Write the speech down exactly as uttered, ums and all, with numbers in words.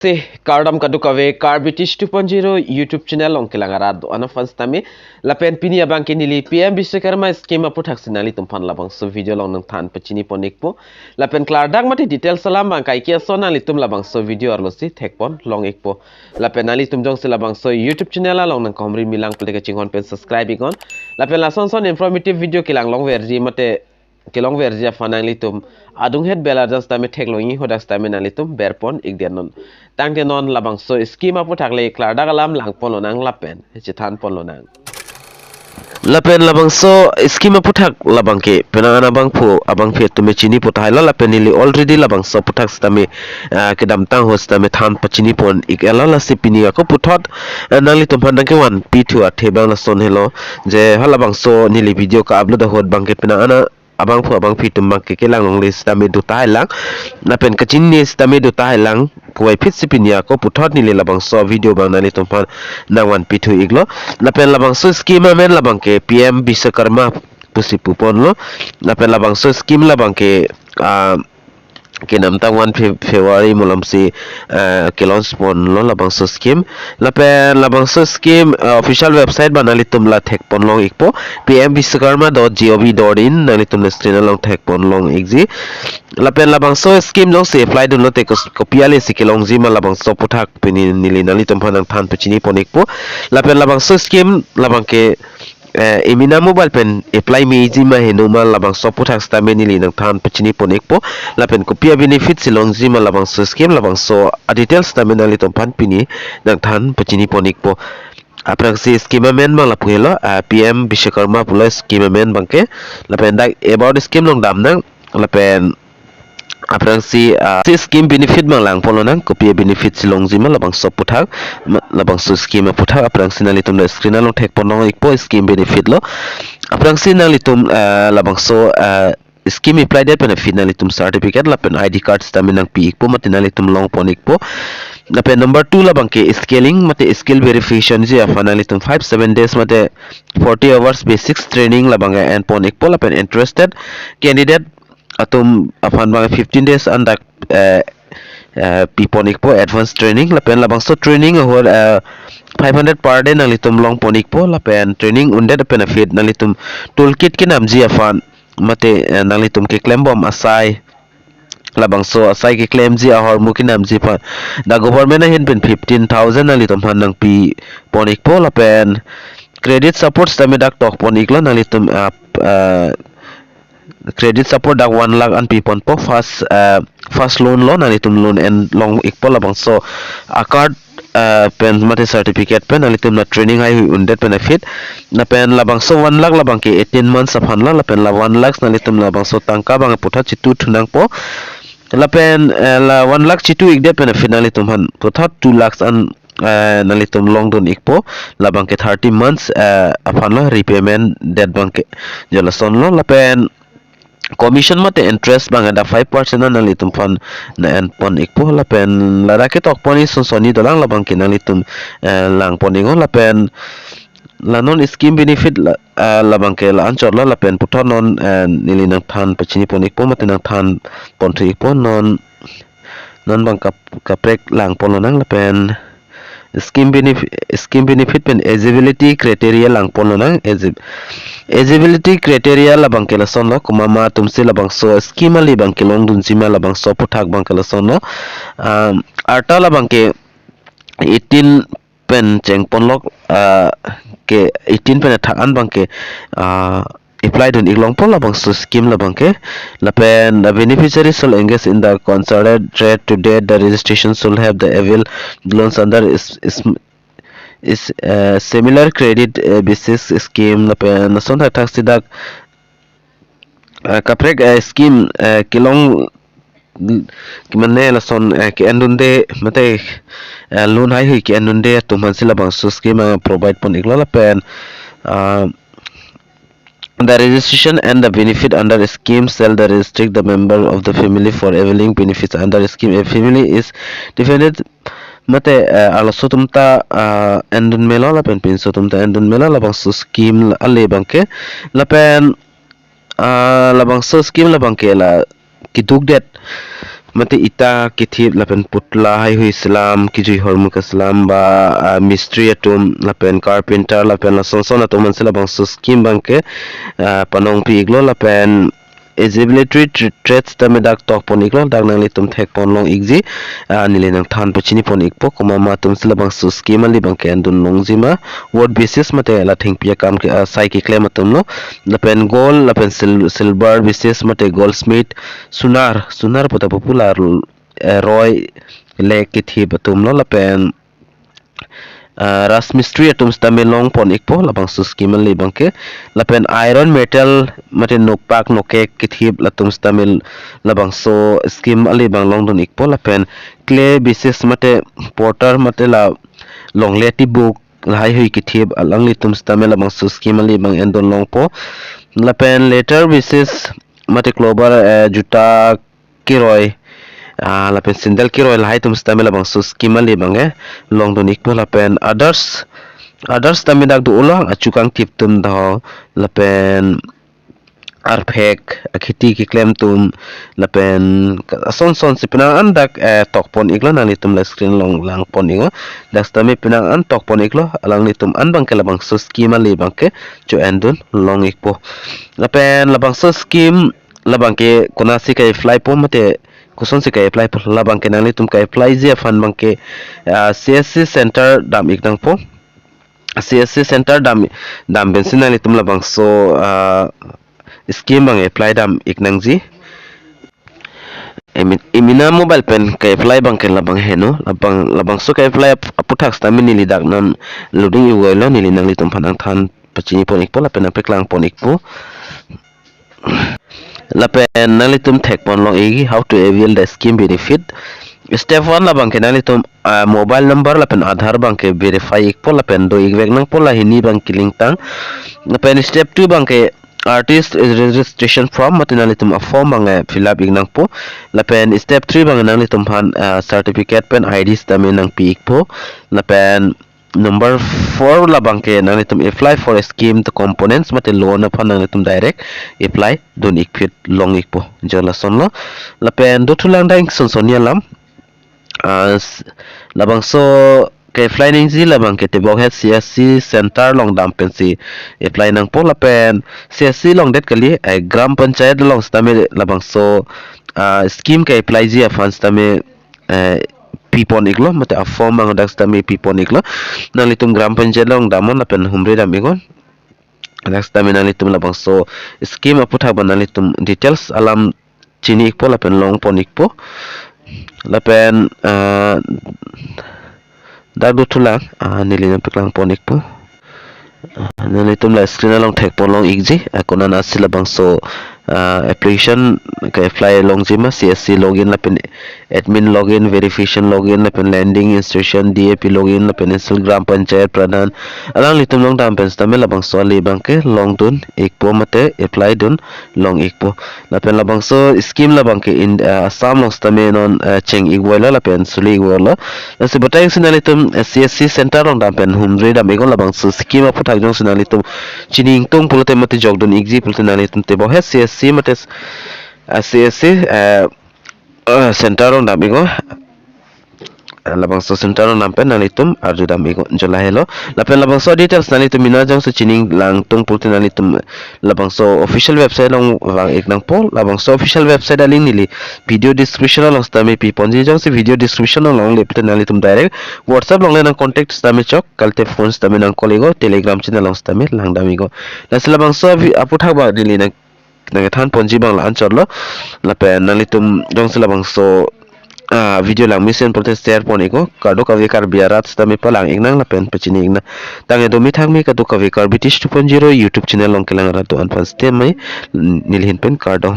Te kardom kadokave, Karbi Teach two point zero YouTube channel along kelang arat do-an aphan sitame, lapen pini abangke neli P M Vishwakarma scheme aputhak si nanglitumphan labangso video along nangthan pachini pon ikpo. Lapen klardak mate details alam abang kaike ason nanglitum labangso video arlo si thekpon long ikpo. Lapen nanglitum jongsi labangso YouTube channel along nangkehumri milang pulote kachinghon pen subscribe iknon. Lapen lason son informative video kelang longverji mate kelongverji aphan nanglitum adunghet bell arjan sitame theklong iknon, hadak sitame nanglitum berpon ikdet non. Tangte non labangso scheme aputhak le klardak alam langpon lonang lapen chethanpon lonang. Lapen labangso scheme aputhak labangke penang an abangphu abangphi atum chinipo tahai lo, lapen neli already labangso aputhak sitame, ah, kedamtang ahut sitame than pachini pon ik-et lo, lasi pini ako puthot, ah, nanglitumphan nangkevanpi thu athe abang lason helo, je halabangso neli video ka-upload ahut abangke penang an abangphu abangphi atum abangke kelang longle sitame do tahai lang, lapen kachini sitame do tahai lang, puvoiphit si pini ako puthot neli labangso video abang nanglitumphan nangvanpi thu iklo. Lapen labangso scheme amen labangke P M Vishwakarma pusi pupon lo. Lapen labangso scheme labangke, ah, kedamtang one Fe-, February malom si, ah, ke-launch pon lo labangso scheme. Lapen labangso scheme, ah, official website abang nanglitum la thekpon long ikpo, P M Vishwakarma dot G O V dot in, nanglitum la screen along thekpon long ikji. Lapen labangso scheme jongsi apply dunlote kos-, kopi ale si kelongji ma labangso aputhak pini neli nanglitumphan nangthan pachini pon ikpo. Lapen labangso scheme labangke, eh, imina mobile pen apply meji ma heno ma labangso aputhak sitame neli nangthan pachini pon ikpo. Lapen kopi a-benefit si longji ma labangso scheme, labangso a-details sitame nanglitumphan pini nangthan pachini pon ikpo. Aphrangsi scheme amen abang lapu helo, ah, P M Vishwakarma pulo scheme amen abangke. Lapen dak about scheme along damnang. Lapen aphrangsi, ah, si scheme benefit abang langpon lonang, kopi a-benefit si longji ma labangso aputhak, ma-, labangso scheme aputhak, aphrangsi nanglitum la screen along thekpon long ikpo, scheme benefit lo. Aphrangsi nanglitum, ah, labangso, ah, scheme apply det pen aphi nanglitum certificate lapen I D card sitame nangpi ikpo mate nanglitum longpon ikpo. Lapen number two labangke scaling mate skill verification ji aphan nanglitum five seven days mate forty hours basics training labangke enpon ikpo, lapen interested candidate atum aphan abang fifteen days an dak, eh, eh, pipon ikpo advance training, lapen labangso training ahut, eh, five hundred per day nanglitum longpon ikpo, lapen training undet pen aphi nanglitum toolkit kenamji aphan mate, eh, nanglitum keklembom asai, labangso asai keklemji ahormu kenamji aphan dak government ahin pen fifteen thousand nanglitumphan nangpipon ikpo, lapen credit support sitame dak tokpon iklo, nanglitum, ah, ah, credit support dak one lakh an piponpo, first, ah, first loan lo, nanglitum loan en long ikpo, labangso a-card, ah, pen mate certificate pen nanglitum la training haihui undet pen aphi. Lapen labangso one lakh labangke eighteen months aphan lo, lapen la one lakh nanglitum labangso tangka abang puthot chitu thunangpo. Lapen, eh, la one lakh chitu ikdet pen aphi nanglitumphan puthot two lakhs an, eh, nanglitum longdun ikpo, labangke thirty months, eh, aphan lo repayment det abangke. Jo lason lo, lapen commission mate interest abang ada five percent an nanglitumphan na-enpon ikpo, lapen ladak ketokpon isi sonsoni dolang, labangke nanglitum, eh, langpon iknon, lapen la non scheme benefit la, eh, labangke la-anchot lo, lapen puthot non, eh, neli nangthan pachini pon ikpo mate nangthan ponthu ikpo, non, non abang kap-, kaprek langpon lonang, lapen scheme benef-, scheme benefit pen eligibility criteria langpon lonang. Egi-, eligibility criteria labangke lason lo, komat ma atumsi labangso scheme ali abangke longdunji ma labangso aputhak abangke lason lo. Um, arta labangke eighteen pen chengponlok, ah, ke eighteen pen athak an abangke, ah, apply dun iklongpo labangso scheme labangke. Lapen the beneficiary shall engage in the concerted trade to date the registration shall have the avail loans under is, is, is, uh, similar credit, uh, basis scheme, lapen lason thakthak si dak, ah, kaprek, eh, scheme, eh, kelong, mane lason, eh, ke-endunde mate, eh, loan haihui ke-endunde atum aphansi labangso scheme, ah, provide pon iklo, lapen, ah, the registration and the benefit under the scheme shall the restrict the member of the family for availing benefits under the scheme. A family is defined mate, eh, arloso atum ta, ah, endun melo lapen pinso atum ta endun melo labangso scheme ale abangke, lapen, ah, labangso scheme labangke la keduk det mate ita kethip lapen putla haihui selam, kejui hormu keselam ba, ah, mistri atum lapen carpenter lapen lason son atum aphansi labangso scheme abangke, ah, panongpi iklo lapen eligibility tr-, threats tame dak tokpon iklo, dak nanglitum thekpon long ikji, ah, neli nangthan pachini pon ikpo, komat ma atumsi labangso scheme ali abangke endun longji ma, word basis mate la thengpi akam ke, ah, sai keklem atumlo, lapen gold, lapen sil-, silver basis mate goldsmith, sunar, sunar puta popular, eh, roi, lek kethip atumlo, lapen, ah, rajmistri atum sitame longpon ikpo labangso scheme ali abangke, lapen iron metal mate nokpak nokek kethip latum sitame labangso scheme ali abang longdun ikpo, lapen clay basis mate porter mate la longle tibuk lahaihui kethip alanglitum sitame labangso scheme ali abang endun longpo, lapen leather basis mate clover, eh, juta keroi, ah, lapen sandal keroi lahai atum sitame labangso scheme ali abangke longdun ikpo, lapen others, others tame dak do ulang achu kangtip atum do, lapen arphek akheti keklem atum, lapen ason sonsi penang an dak, eh, tokpon iklo, nanglitum la screen along langpon iklo, dak sitame penang an tokpon iklo, alanglitum an abangke labangso scheme ali abangke cho-endun long ikpo, lapen labangso scheme labangke konatsi ke-apply po mate kosonsi ke-apply po, labangke nanglitum ke-applyji aphan abangke, ah, C S C center dam ik nangpo. C S C center dam, dam pensi nanglitum labangso, ah, scheme abang apply dam ik nangji. Imi-, imina mobile pen ke-apply abangke labang heno, labang, labangso ke-apply ap-, aphuthak sitame neli dak non loading ivoilo, neli nanglitum aphan nangthan pachini pon ikpo lapen nangpeklang pon ikpo. Lapen nanglitum thekpon long ikji how to avail the scheme benefit. Step one labangke nanglitum, ah, mobile number lapen Aadhaar abangke verify ikpo lapen do ikvek nangpo, la hini abangke link tang. Lapen step two abangke artist registration form mate nanglitum a-form abang, eh, fill up ik nangpo. Lapen step three abang nanglitum aphan, ah, certificate pen I D sitame nangpi ikpo. Lapen number four labangke nanglitum apply for a scheme to components mate loan aphan nanglitum direct apply dun ikphit long ikpo. Jo lasonlo. Lapen dothulang dang son son alam. Ah, s-, labangso ke-apply nangji labangke tebok het C S C center along dam pensi apply nangpo, lapen C S C along det kali, eh, Gram Panchayat along sitame labangso, ah, scheme ke-applyji aphan sitame, eh, pipon iklo, mate a-form abang dak sitame pipon iklo. Nanglitum Gram Panchayat along damnon lapen humri dam iknon. Dak sitame nanglitum labangso scheme aphuthak abang nanglitum details alam chini ikpo lapen longpon ikpo. Lapen, ah, dak dothulang, ah, neli nangpeklang pon ikpo. Ah, nanglitum la screen along thekpon long ikji, ah, konatsi labangso, ah, application ke-apply longji ma, C S C login lapen admin login, verification login lapen lending institution, D A P login lapen institution, Gram Panchayat Pradhan, alanglitum along dam pen sitame labangso ali abangke longdun ikpo mate apply dun long ikpo. Lapen labangso scheme labangke in, ah, Assam along sitame non, ah, cheng ikvoilo lapen suli ikvoilo. Lasi batai jongsi nanglitum, ah, C S C center along dam pen humri dam iknon, labangso scheme aphuthak jongsi nanglitum chini ingtung pulote mate jokdun ikji pulote nanglitum tebok het C S C mate, ah, C S C, ah, ah, center along dam iknon. Ah, labangso center along dam pen nanglitum arju dam iknon, jo lahelo. Lapen labangso details nanglitum imina jongsi chini langtung pulote nanglitum labangso official website along vang ik nangpo. Labangso official website a-link neli video description along sitame piponji, jongsi video description along longle pulote nanglitum direct WhatsApp along le nang contact sitame chok, kalite phone sitame nang call iknon, Telegram channel along sitame lang dam iknon. Lasi labangso vi-, aphuthak abang neli nang nangkethan ponji abang la-anchotlo. Lapen nanglitum jongsi labangso, ah, video lang mesen pulote share pon iknon. Kadokave Karbi arat sitame palang ik nang lapen pachini ik nang. Tangte do mi thak mi, kadokave Karbi Tish two point zero YouTube channel along kelang arat do-an aphan sitame neli ahin pen kardom.